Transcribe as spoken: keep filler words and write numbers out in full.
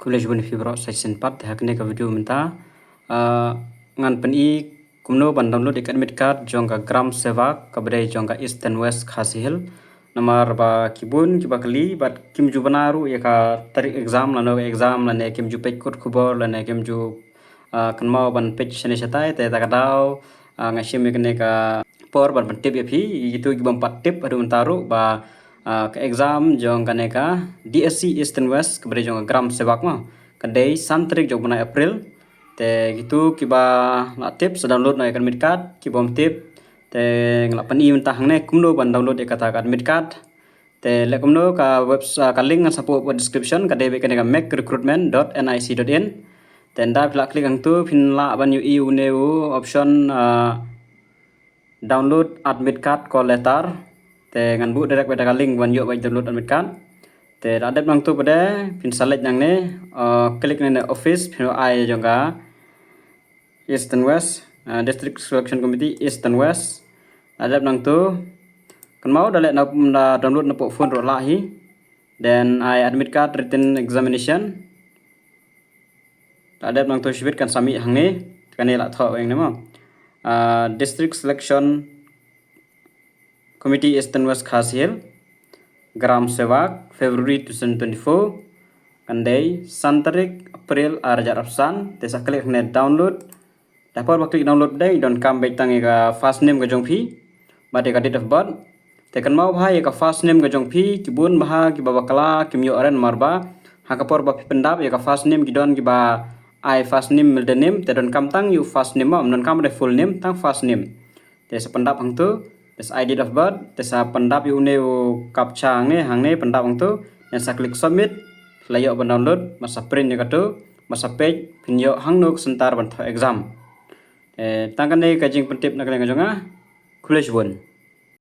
Khublei shibun ïa phi baroh sa shisien pat ha kane ka video mynta. Ah, ngan pyni kumno ban download ïa ka admit card jong ka Gram Sevak kaba dei jong ka Eastern West Khasi Hills. Namar ba ki bun kiba kylli bad kim ju bana ruh ïa ka tarik exam lane ka exam lane kim ju peit kot khubor lane kim ju, ah, kynmaw ban peit shane shatai, te ta ka daw, ah, nga shim ïa kane ka por ban pyntip ïa phi, ïa kitu ki bym pat tip haduh mynta ruh ba, ah, ka exam jong kane ka D S C Eastern West kaba dei jong ka Gram Sevak mo, ka dei san tarik jong u bnai April. Te kitu kiba la tip sa download noh ïa ka admit card, ki bym tip te nga la pyni mynta hangne kumno ban download ïa kata ka admit card. Te leh kumno, ka webs-, ah, ka link ngan sa put ha description, ka dei beit kane ka make recruitment dot N I C dot in. Te ynda phi la click hangtu phin lah ban ïohi une u option, ah, download admit card call letter. Te ngan buh direct beit da ka link ban ïoh beit download admit card. Te la dep nangtu pat de phin select nangne, ah, click nangne office, phin ïoh ai jong ka Eastern West, ah, District Selection Committee Eastern West. La dep nangtu, kynmaw da leh na, da download na pdf ruh lah hi. Then ai admit card written examination. La dep nangtu shibit kan sa mih hangne, kane la thoh hangne mo. Ah, District Selection Committee Eastern West Khasi Hills, Gram Sevak, February two thousand twenty-four, kan dei san tarik April ar hajar arphew san. Te sa click hangne download. Da por ba click download dei, donkam beit tang ïa ka first name ka jong phi bad ïa ka date of birth. Te kynmaw bha ïa ka first name ka jong phi, ki bun bha kiba bakla kim ïoh ren namar ba ha ka por ba phi pyndap ïa ka first name ki don kiba ai first name, middle name, te donkam tang ïa u first name mo, ym donkam dei full name, tang first name. Te sa pyndap hangtu, te sa ai date of birth, te sa pyndap ïa une u captcha hangne, hangne pyndap hangtu, then sa click submit. La ïoh ban download, bad sa print ïa katu, bad sa peit phin ïoh hangno ka center ban thoh exam. Eh, tang kane ka jingpyntip na ka liang ka jong nga. Khublei shibun.